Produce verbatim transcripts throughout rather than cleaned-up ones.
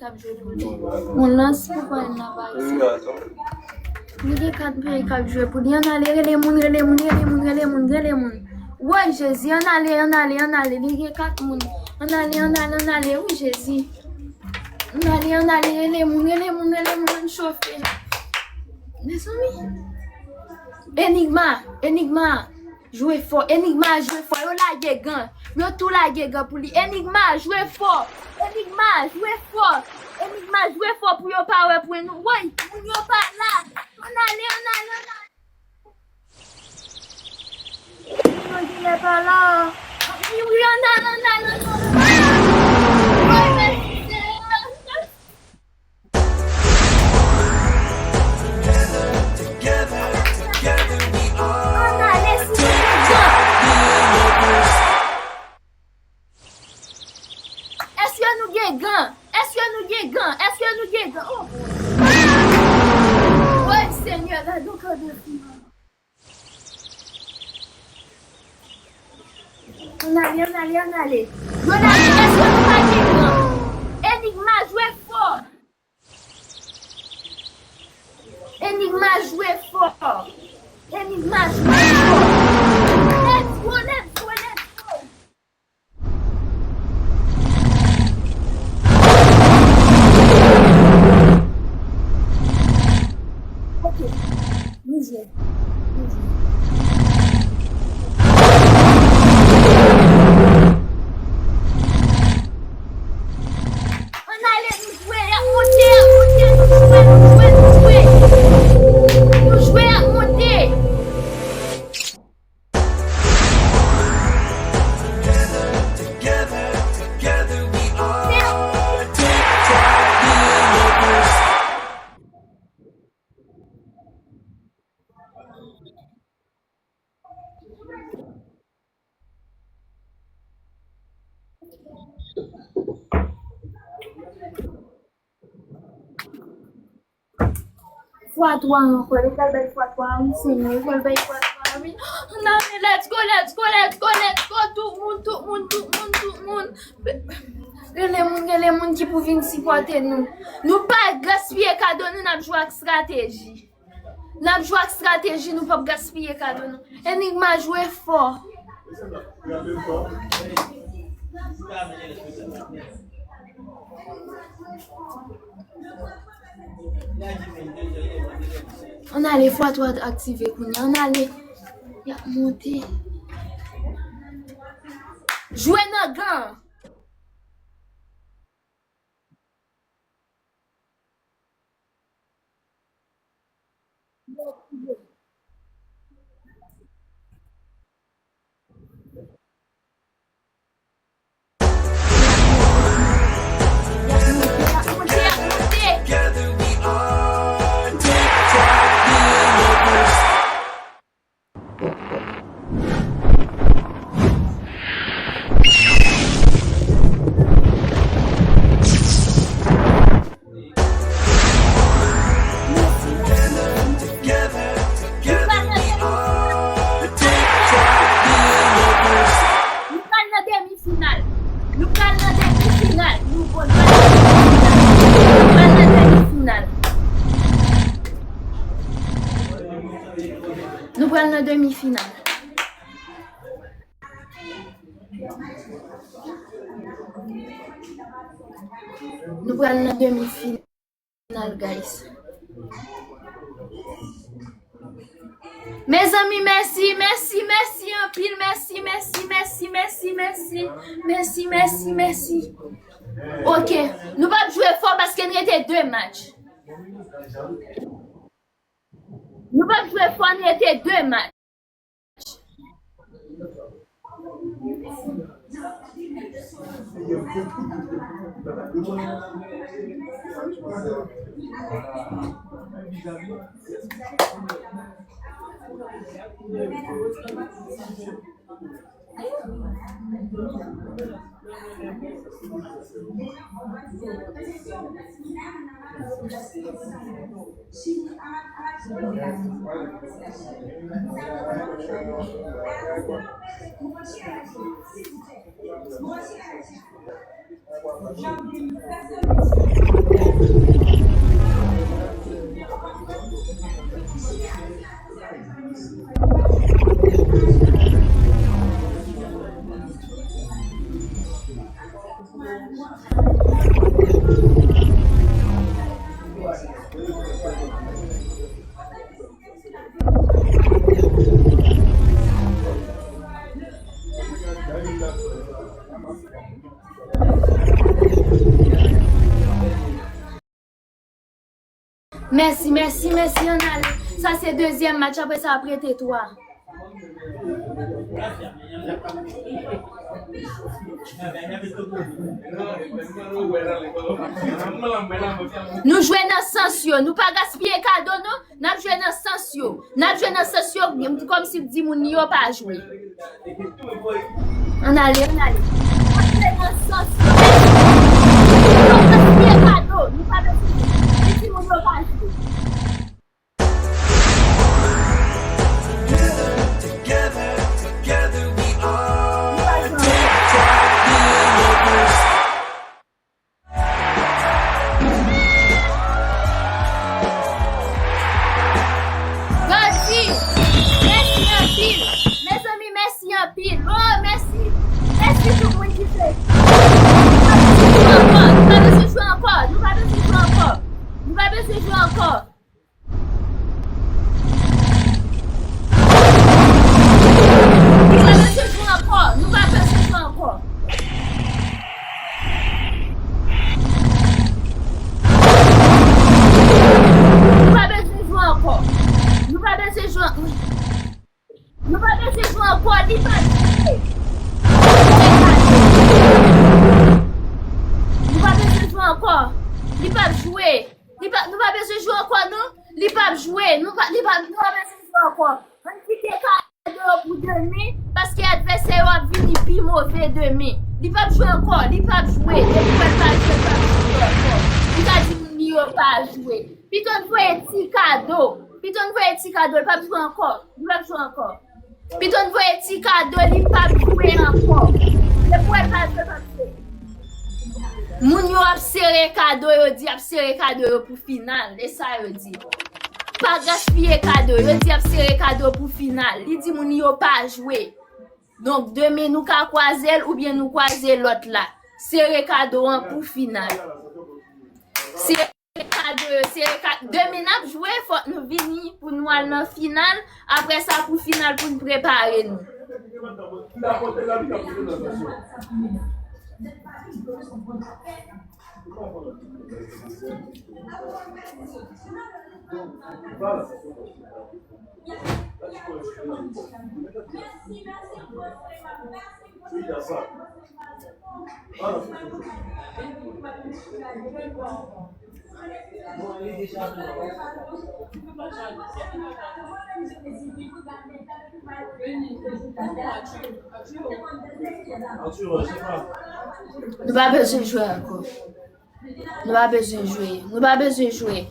k ap jwe pou li. Yon lans pou Payne la pa egzanp. Li gen kat peyi k ap jwe pou li. Ann ale, rele moun, rele moun, rele moun, rele moun, rele moun. Woy, Jezi, ann ale, ann ale, ann ale. Li gen kat moun. Ann ale, ann ale, ann ale. Wi, Jezi. Ann ale, ann ale, rele moun, rele moun, rele moun, ann chofe. Mezanmi. Enigma, Enigma. Jwe fò. Enigma jwe fò. Yo lage gan. Yo tou lage gan pou li. Enigma jwe fò. Enigma jwe fò. Enigma jwe fò pou yo pa wè pwen nou. Woy, moun yo pa la. Ann ale, ann ale, ann ale. Moun yo genlè pa la. Wi, wi, ann ale, ann ale, ann ale. Woy, mèsi, Senyè. Èske nou gen gan? Èske nou gen gan? Èske nou gen gan? Oh! Woy, Senyè, gade yon kado fi. Ann ale, ann ale, ann ale. Yo lage, èske nou pa gen gan? Enigma jwe fò. Enigma jwe fò. Enigma jwe fò. Let's go, let's go, let's go. Ok. Nou jwe. Nou jwe. Ann ale, nou jwe, y ap monte, y ap monte, nou jwe, nou jwe, nou jwe. Nou jwe, y ap monte. Fwa twa ankò, yo pral bay fwa twa a, wi, Senyè, yo pral bay fwa twa a, wi. Ann ale, let's go, let's go, let's go, let's go, tout moun, tout moun, tout moun, tout moun. Rele moun, rele moun ki pou vin sipòte nou. Nou pa gaspiye kado nou, n ap jwe ak estrateji. N ap jwe ak estrateji, nou p ap gaspiye kado nou. Enigma jwe fò. Ann ale, fwa twa aktive kounye a. Ann ale. Y ap monte. Jwe nan gan. Nou pral nan demi final. Nou pral nan demi final. Nou bon, nou pral nan demi final. Nou pral nan demi final. Nou pral nan demi final. Nou pral nan demi final. Final, guys. Mezanmi, mèsi, mèsi, mèsi anpil, mèsi, mèsi, mèsi, mèsi, mèsi, mèsi, mèsi, mèsi. Ok, nou p ap jwe fò paske n rete de match. Nou p ap jwe fò, n rete de match. Mèsi, mèsi, mèsi, ann ale. Sa se dezyèm match, apre sa ap rete twa. Nou jwe nan sans yo, nou pa gaspiye kado, non. N ap jwe nan sans yo. N ap jwe nan sans yo, kòmsi di moun yo pa jwe. Ann ale, ann ale. N ap jwe nan sans yo. Nou pa gaspiye kado, nou pa gaspiye. Di moun yo pa jwe. Gadi, mèsi anpil. Mezanmi, mèsi anpil. Oh, mèsi. Mèsi tout moun ki fè. Nou pa bezwen jwe ankò. Nou pa bezwen jwe ankò. Nou pa bezwen jwe ankò. Nou pa bezwen jwe ankò. Nou pa bezwen jwe ankò. Nou pa bezwen jwe ankò. Nou pa bezwen jwe ankò. Nou pa bezwen jwe an-, nou pa bezwen jwe ankò. Li pa jwe. Nou pa bezwen jwe ankò. Li pa jwe. Li pa, nou pa bezwen jwe ankò, non. Li p ap jwe. Nou pa, li pa, nou pa bezwen jwe ankò. Ann kite kado yo pou demen, paske advèsè yo ap vini pi move demen. Li p ap jwe ankò, li p ap jwe. Depi w wè l pa jwe, l p ap jwe ankò. Li ka di moun li yo pa jwe. Pito n voye ti kado. Pito n voye ti kado, li p ap jwe ankò. Li p ap jwe ankò. Pito n voye ti kado, li p ap jwe ankò. Depi w wè l pa jwe, l p ap jwe. Moun yo ap sere kado, yo di y ap sere kado yo pou final. E sa yo di. Pa gaspiye kado, yo di y ap sere kado pou final. Li di moun yo pa jwe. Donk, demen nou ka kwaze l oubyen nou kwaze lòt la. Sere kado an pou final. Sere kado yo, sere ka-, demen n ap jwe, fòk nou vini pou nou al nan final. Apre sa, pou final, pou n prepare nou. Nou pa bezwen jwe ankò. Nou pa bezwen jwe. Nou pa bezwen jwe.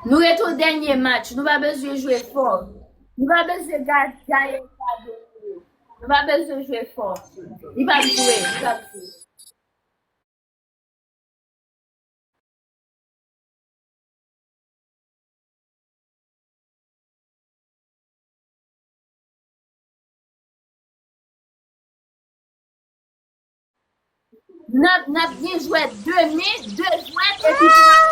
Nou ret yon dènye match. Nou pa bezwen jwe fò. Nou pa bezwen ga-, gaye kado nou yo. Nou pa bezwen jwe fò. Li p ap jwe. Li p ap jwe. N ap, n ap gen jwèt demen, de jwèt, epi pou n ap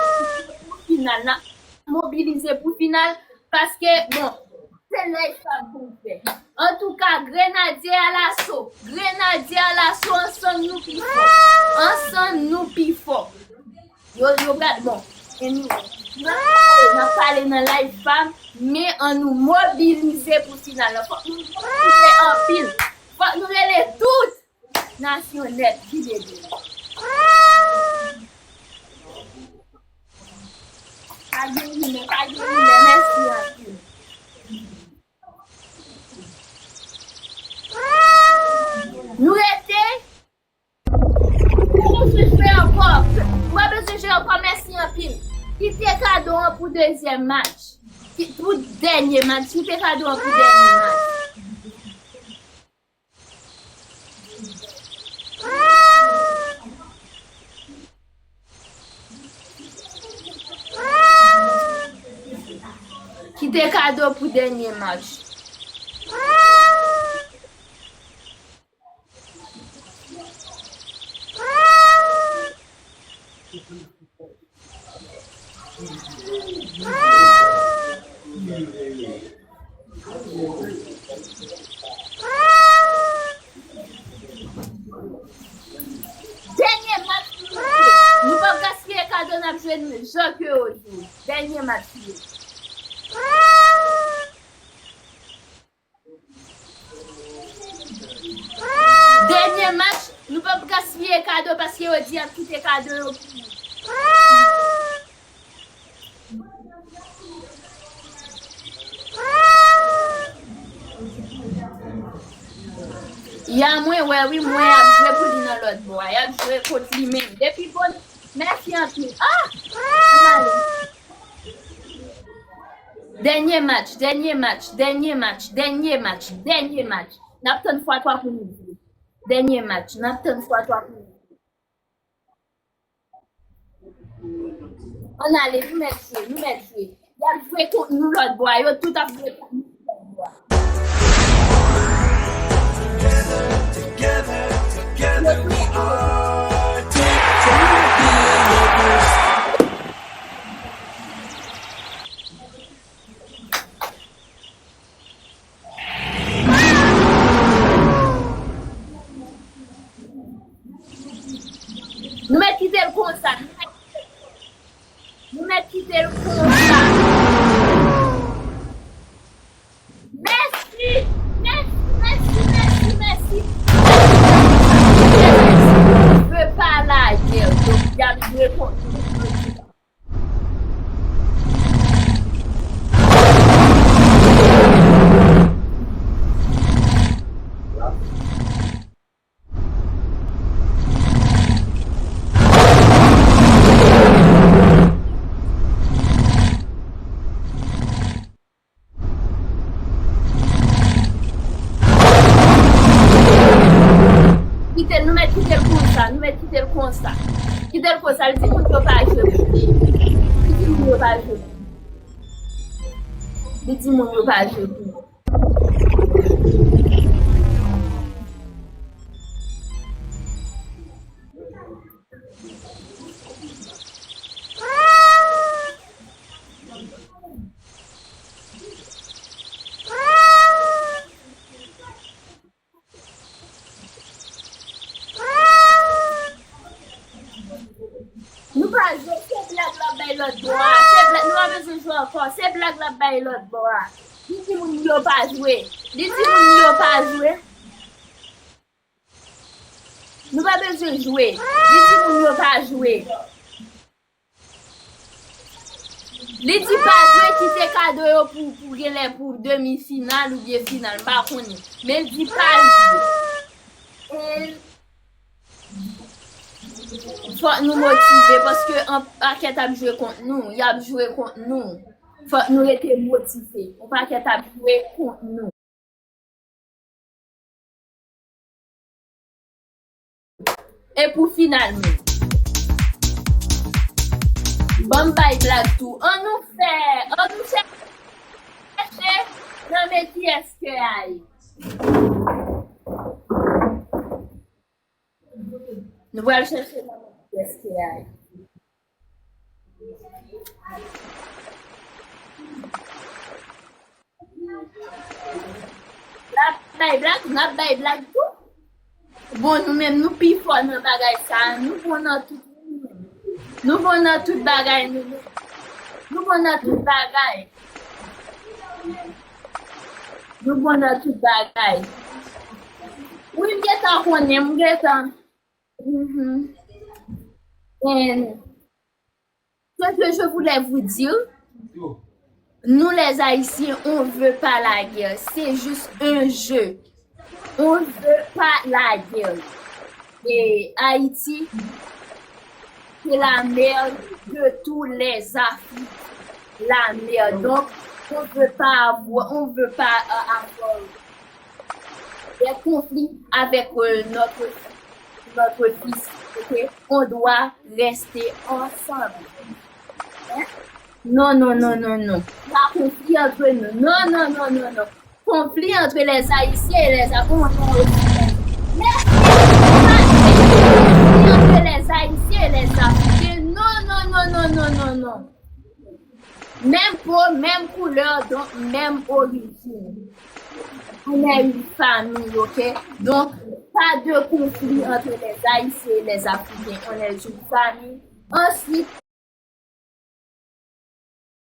pou final. N ap mobilize pou final, paske, bon, se live sa pou n fè. Antouka, Grenadye alaso, Grenadye alaso, ansanm nou pi fò. Ansanm nou pi fò. Yo, yo pral, bon, anyway, n ap pale, n ap pale nan live pa m, men ann nou mobilize pou final lan. Fòk nou mobilize anpil. Fòk nou rele tout nasyon nèt ki dede. Pa gen rimè, pa gen rimè, mèsi anpil. Nou rete. Nou pa bezwen jwe ankò. Nou pa bezwen jwe ankò, mèsi anpil. Kite kado an pou dezyèm match. Ki, pou dènye match. Kite kado an pou dènye match. Kite kado pou dènye match. Dènye match pou nou fè. Nou p ap gaspiye kado n ap jwe jan ke yo jwe. Dènye match li ye. Dènye match, nou p ap gaspiye kado paske yo di y ap kite kado yo pou nou. Ya mwen wè wi, mwen ap jwe pou li nan lòt bò a. Y ap jwe kont li menm. Depi bon, mèsi anpil. Ah! Ann ale. Dènye match, dènye match, dènye match, dènye match, dènye match. N ap tann fwa twa pou nou jwe. Dènye match, n ap tann fwa twa pou nou jwe. Ann ale, nou mèt jwe, nou mèt jwe. Y ap jwe kont nou lòt bò a, yo tout ap jwe kont nou lòt bò a. Nou mèt kite l konsa. Nou mèt kite l konsa. Mèsi, mèsi, mèsi, mèsi, mèsi. Mèsi. Mwen pa lage l. Donk, y ap jwe kont nou. Kite l, nou mèt kite l konsa, nou mèt kite l konsa. Kite l konsa, li di moun yo pa jwe pou li. Li di moun yo pa jwe pou li. Li di moun yo pa jwe pou li. Nou pa jwe, se blag l ap bay lòt bò a. Se blag, nou pa bezwen jwe ankò. Se blag l ap bay lòt bò a. Li di moun yo pa jwe. Li di moun yo pa jwe. Nou pa bezwen jwe. Li di moun yo pa jwe. Li di pa jwe, kite kado yo pou, pou genlè pou demi final oubyen final, m pa konnen. Men l di pa jwe. E fòk nou motive, paske yon pakèt ap jwe kont nou, y ap jwe kont nou. Fòk nou rete motive. Yon pakèt ap jwe kont nou. E pou final menm. Ban m bay blag tou. An nou fè, an nou chèche nan men kiyès ke a ye. Nou pral chèche nan men kiyès ke a ye. L ap bay blag, n ap bay blag tou. Bon, nou menm, nou pi fò nan bagay sa a. Nou bon nan tout, nou bon nan tout bagay, nou, nou bon nan tout bagay. Nou bon nan tout bagay. Wi, m gentan konnen, m gentan. Mhm. And ce que je voulais vous dire, nous les Haïtiens, on veut pas la guerre. C'est juste un jeu. On veut pas la guerre. Et Haïti, c'est la mère de tous les Africains. La mère. Donc, on veut pas avoir, on veut pas, euh, avoir des conflits avec, euh, notre, notre fils, ok? On doit rester ensemble. Hein? Non, non, non, non, non. Pas conflit entre nous. Non, non, non, non, non. Conflit entre les Haïtiens et les Africains. Conflit entre les Haïtiens et les Africains. Non, non, non, non, non, non, non. Menm po, menm koulè, donk menm orijin. On est une famille, ok? Donc, pas de conflit entre les Haïtiens et les Africains. On est une famille. Ensuite,